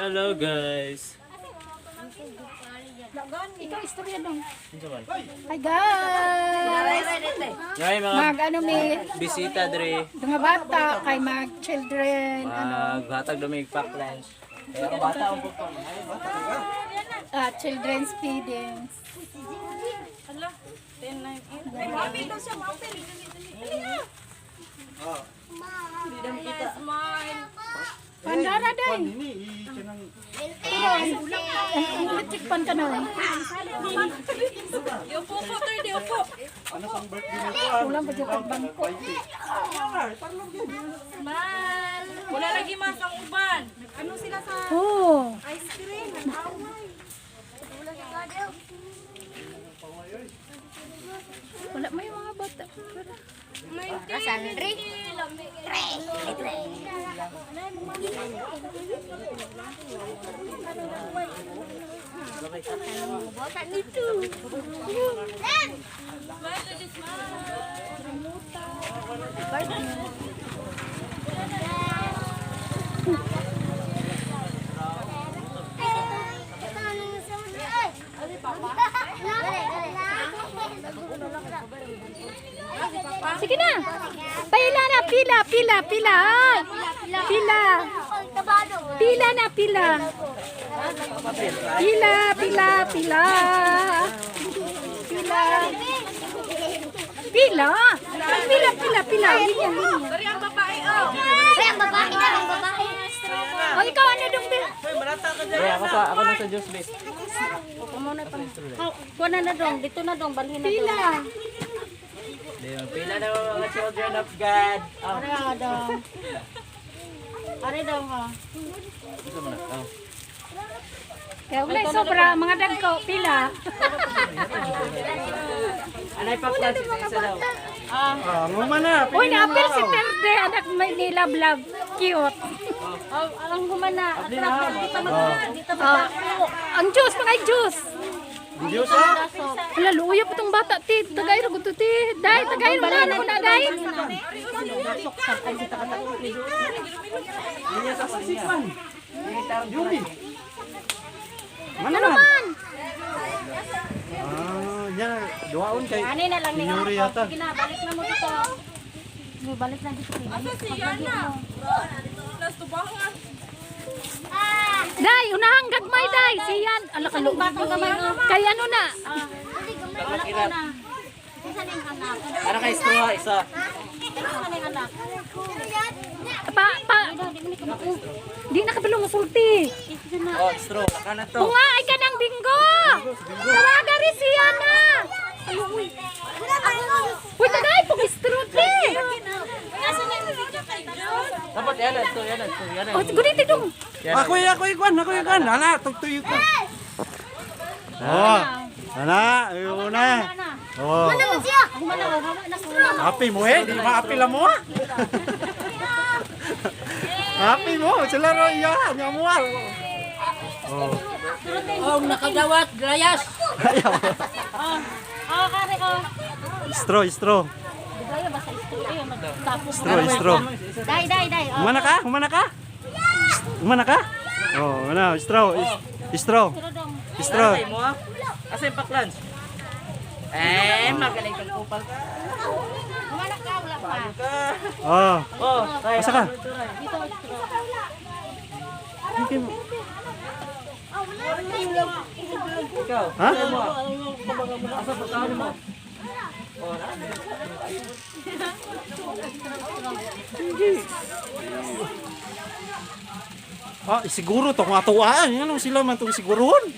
Hello, guys. Ikaw, istorya dong. Hi, guys! Ngay mga Mag ano mi, bisita dre. mga bata, kay mag children, ano, Maghatag dumi pack lunch. Kaya ang bata ang pugpong. Ay, bata ka. Children's feedings. Pandara day. Ini kanang Pero ang electric pan ka na eh. Di upo po, sir, di upo. Ano sang birthday nito? Kulang pa dyan pag bangko. Smile. Wala lagi mas ang uban. Ano sila sa Oh. ice cream? Nag-away. Wala may mga bata. Sandri. Sige na. Pila na, pila, pila, pila. Ay. Pila. Pila na, pila. Pila, pila, pila. Pila. Pila. Pila, pila, pila. Linya, linya. Sorry, ang babae, oh. Ang babae na, ang babae. O, ikaw ano dong? Bill? Dre, ako sa ako na sa juice base. Kuha na na dong, dito na dong, balhin na. Pila. Di, pila na mga children of God. Oh. Are dong. Are dong ha. Gusto mo na? Oh. Kaya wala sobra, mga dagko, pila. Anay pack lunch isa isa daw. Ah, nguma na. Uy, naapil si Terde, anak may ni Love Love. Cute. Oh, ang humana. Atra, dito mag dito Ah, ang juice, mga juice. Diyos ah. Wala, luya po tong bata, ti. Tagay ra to, ti. Day, tagay na, na, na, day. Yuri. Ano man? Ah, yan duaon kay Ani na lang ni Yuri yata. Sige na, balik na mo dito. Balik na dito. Asa si Yana? Nas tubangan. Day, unahang gagmay, day. Siyan. Ala, kalu. Kay ano na? Wala na. Isa na yung anak. Para kay straw isa. Isa na yung anak. Pa, pa. Di na kabalo musulti. Oh, straw. Kana to. Bunga ay ka ng bingo. Tawaga rin siya na. Uy, uy, tagay, pag-istro, ti. Asa na yung video kay John? Dapat yan ito, yan ito, yan. Oh, guniti dong. Ako ako ikuan, ako ikuan. Ana, tugtuyo ko. Oh. Ana, ayo na. Oh. Humana, hawa na ko. Happy mo eh, di ma-happy lang mo ah. Happy mo, sila ro iya, nya mo ah. Oh. Oh, nakagawat, layas. Ayaw. Oh, oh, kare oh. Straw, straw. Dugaya ba sa istorya magtapos. Straw, straw. Dai, dai, dai. Oh. Humana ka? Humana ka? Humana ka? Oh, ano, straw, straw. Straw. Ay mo ah. Asa yung pack lunch? Eh, magaling kang kupal ka. Humana ka, wala pa. Oh. Oh, tayo. Asa ka? Dito, straw. Hindi mo. Ikaw. Ha? Mo ah. Asa pagkaon mo? Oh, na. Ah, siguro to kung atuaan, ano sila man tong siguroon.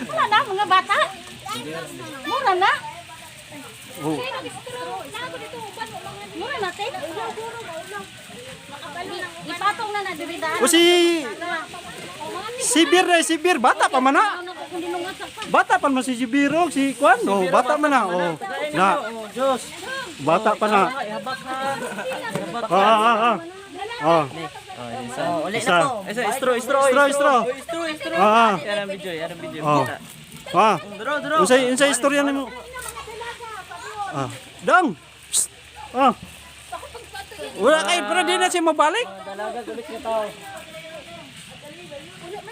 Wala na, mga bata. Mura na. Oh. Mura na, te. Ipatong na na, diri daan. O si si Bir na, si Bir bata pa man na. Ano ko kung dinungan sa Bata pa man si Biro, si Kwan. Oh, bata man na. Oh. Na, Oh, Diyos. bata pa na. Ay, habak ha. Ah, ah, ah. Ah. Oh, isa. Isa. Isa, straw, straw, Straw, straw. Straw, straw. Ah. ah. Yan ang video, yan ang video. Oh. Ah. Draw, draw. Unsay unsay istorya nimo? Ah. Dong. Psst. Ah. Wala kay pero di na siya mabalik. Dalaga gulit nga tao.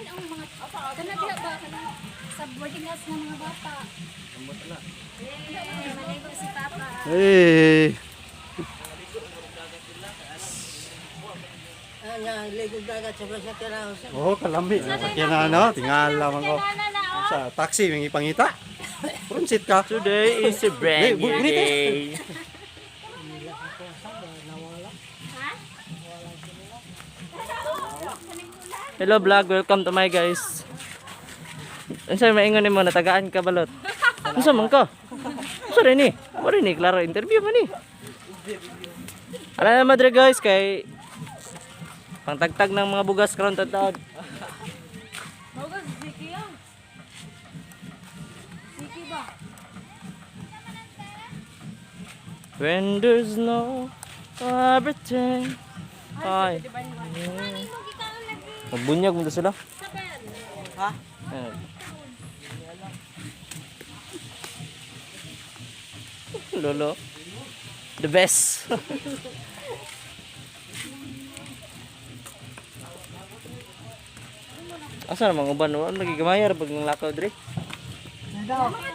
man ang mga kana diha ba kana sa boarding house ng mga bata. Maligo si Papa. Hey. Oh, kalami. Sakyan na ano, tingala man ko. Sa taxi, may ipangita. Prunsit ka. Today is a brand Hey, new bu- day. Hello vlog, welcome to my guys. Unsa maingon nimo natagaan ka balot? Unsa man ka? Unsa rin ni? Mo rin ni klaro interview man ni. Ala na madre guys kay pangtagtag ng mga bugas karon taon. Maugos, Ziki yan. Ziki ba? When there's no everything. Ay. Magbunyag mo sila. Ha? Ayan. Lolo. The best. Asa namang uban wala lagi gamayar pag nang lakaw diri.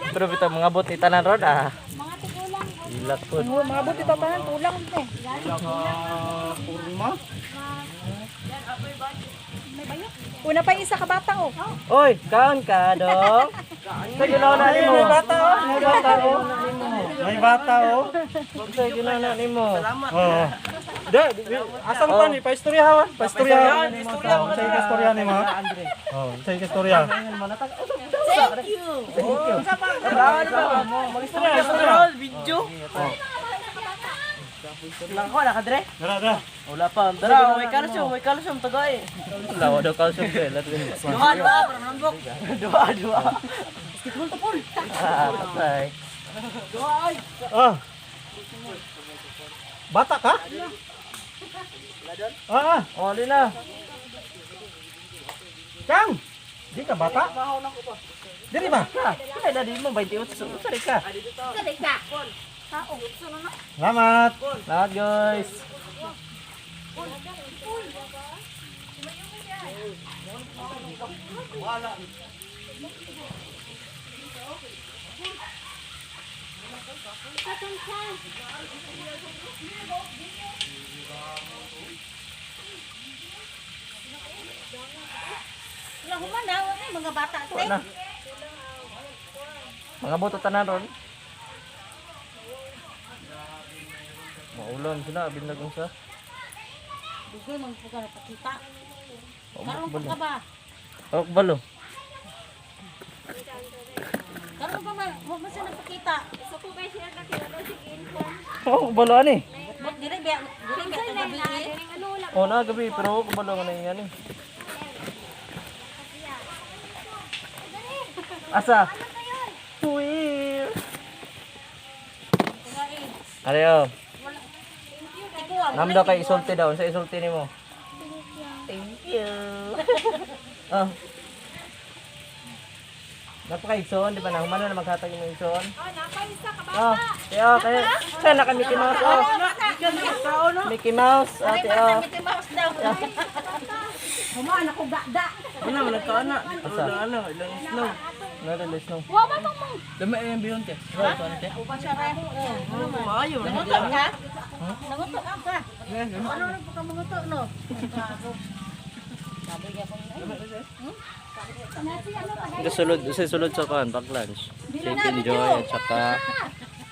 Pero bitaw mga bot ni tanan rod ah. Mga tigulang. Ilak pod. Mga buti pa tanan, tulang eh. Kurma. Una pa yung isa ka bata oh. Oy, kaon ka dong. Sa ginawa nimo. May bata oh. May bata oh. May bata oh. Sa ginawa nimo. Oo. Da, asam pa ni paistorya hawan, paistorya. Oh, sa istorya ni mo. Oh, sa istorya. Thank you. Istorya, istorya. Video. Lang ko nakadre. Dara, dara. Wala pa. Dara, may calcium tagay. Wala wa daw calcium kay. Duha, duha, para manambok. Duha, duha. Ah, patay. Ah. Bata ka? Ah, Oh, na. Kang. Di ka bata? Diri ba? Ka, kaya dadi mo 28. Sorry ka. Salamat. Lahat guys. Wala humana, wala mga bata te. Na. Mga boto tanan ron. Maulan sila, binagong sa. Dugay man po ka napakita. Karon pa ka ba? Oh, balo. Karon pa man, wa man siya napakita. So kung may siya nakilala si inform. Oh, balo ani. Bot dire ba? Dire ba gabi eh? Ano wala Oh, na gabi pero kabalo nga na yan eh. Asa? Weird. Ano Nam daw kay isulti daw. Sa isulti nimo. Thank you. Oh. Napaka-igsoon, di ba na? Humano na maghatag yung igsoon. Oh, napa isa ka Oh, tiyo, kayo. Saan na ka Mickey Mouse? Oh. Mickey Mouse, oh, tiyo. Mickey Mouse daw. Human ako gada. Ano, wala ka na. Asa? Ano, ilang snow. Nare, snow. Wa ba mong mong Dama yung bihon te. Uban siya ra. Maayo. Nangutok ka? Nangutok ka? Ano na po ka mangutok no? Sabi niya kung Ito sulod, sa sulod sa kan, pag lunch. Chicken Joy at saka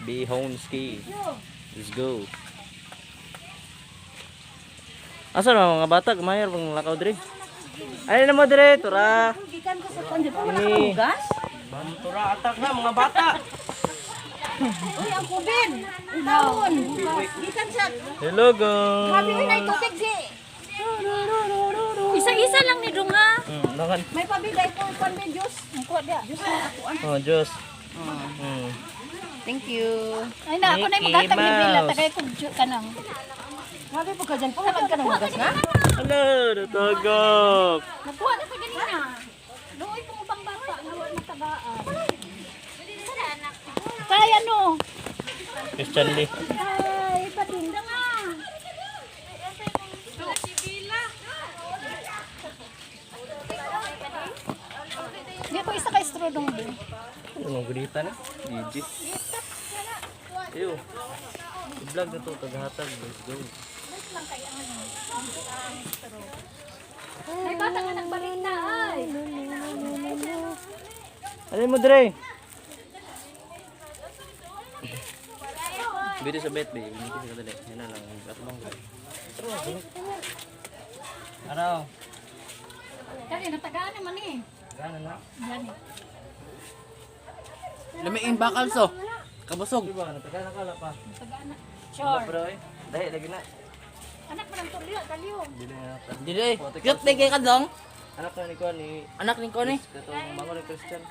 Bihonski. Let's go. Asa na mga bata, gumayar pang lakaw diri. Ay na mo dire, tura. Gikan ko sa kwan, di ba wala Ini. ka hugas? Tura atak na mga bata. Uy, ang kubin! Ang taon! Gikan sa... Hello guys. Grabe, uy, na tubig di! Isa-isa lang ni Dung ha. Langan. May pabigay ko, kwan ba, Diyos? Ang kuha diya. Diyos na ako. Oh, Diyos. Mm. Thank you. Ay na ako na Mickey maghatag ni Bella Mouse. tagay kog ka nang. Grabe po ka dyan. Puhulan ka ng hugas na? Hello, natagok. Nagkuha na sa ganina. Luoy pong ubang bata nga wa natagaan. Kay ano? Christian Lee. Kay Badinda nga. Straw dong ba? Ano mga gulita na? GG. Ayo. I-vlog na to, tagahatag. Let's go. Ay, bata ka nagbalik na ay. Alin mo, Dre? Bito sa bet, babe. Hindi ko sa kadali. Yan na lang. Atbang ko. Araw. Kani natagaan naman eh. Gana na. Yan eh. Lamiing bakal so. Kabusog. Diba, natagana ka pa. Natagaan na. Wala, Sure. bro, eh. Dahil, lagi na. Anak mo ng tulyo, talyo. Dili na. Dili eh. Cute na kay kadong. Anak na ni Kwan, ni... Anak ni Kone. Katong mango ni Christian.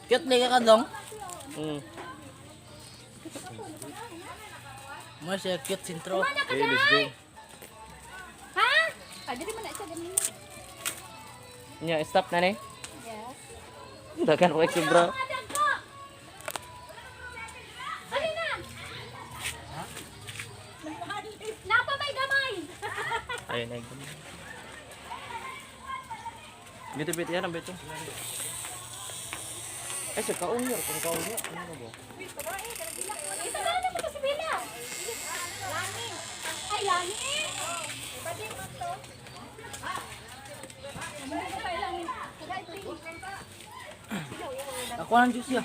Cute na kay kadong. Mo siya cute sintro. Mana ka Okay, let's go. day? Ha? Ah, dili man na siya ganin. Nya, stop na ni. Yes. Dagan ko extra, bro. Mga dagko. Dali na. Napa may gamay. Ayun, ayun. Bito, bito. Yan ang bito. Ay, sa kaon yun. Kung kaon yun. Ano ba? Ito na naman kasi Bella. Lani. Ay, lani. Ako ang juice ya.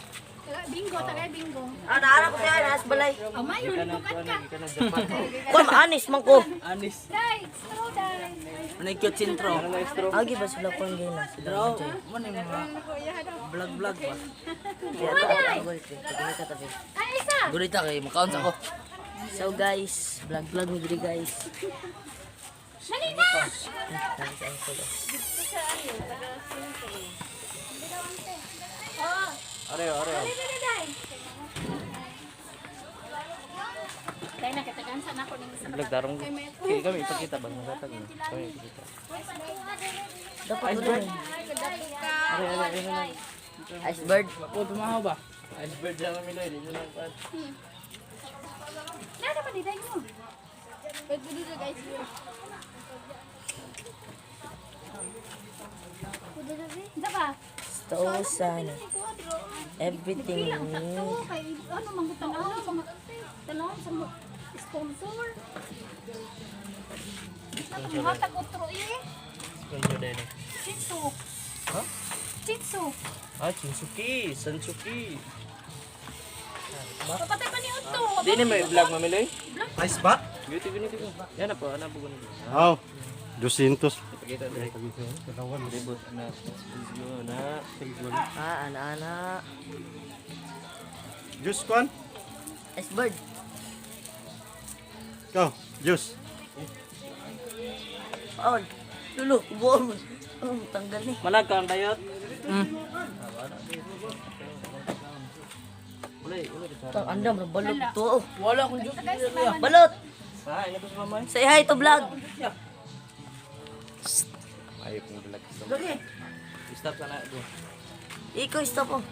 Bingo, tagay bingo. Ah, naara ko siya, naas balay. Amay, Gikan lukat ka. Gikan ng Japan. Kuan maanis man ko. Anis. Day, straw day. Ano cute sintro. Ano na straw? Agi ba sila kuan gina? Draw. Mo ni mga vlog vlog ba. Ay, isa. Gurita kay makaon sa ko. So guys, vlog vlog mi diri guys. Dali na. Areo, areo. Dali, dali, day. Day, nakitagan sana ako ng isa. Vlog darong. Okay, kami ipakita ba? Nagatag mo. Kami ipakita. Dapat ko rin. Areo, areo, areo lang. Iceberg. O tumahaw ba? Iceberg lang kami Lloyd. Ito lang pa. Nada pa di day mo. Diba? Tosan. Everything. Bilang sakto kay ano man gud ano mga tanawon sa mga sponsor. Natong otro eh. Sponsor din eh. Chitsu. Ha? Chitsu. Ah, Chinsuki. Sansuki. Papatay pa ni Otto. Di ni may vlog, Mami Loy? Ice ba? Beauty, beauty. Yan na po, ano po ganun. Oh. 200. Ipakita direct. Ribot na. Let's go na. Ah, ana ana. Juice kuan? Iceberg. Go, juice. Paol. Lulo, buo mo. Oh, tanggal ni. Malag ka ang dayot. Ulay, ulay. Tang andam ra balot to. oh. Wala akong juice. Balot. Ah, ina to sa mamay. Say hi to vlog. Ayop ng vlog. Lagi. Stop na na. Go. Ikaw stop oh.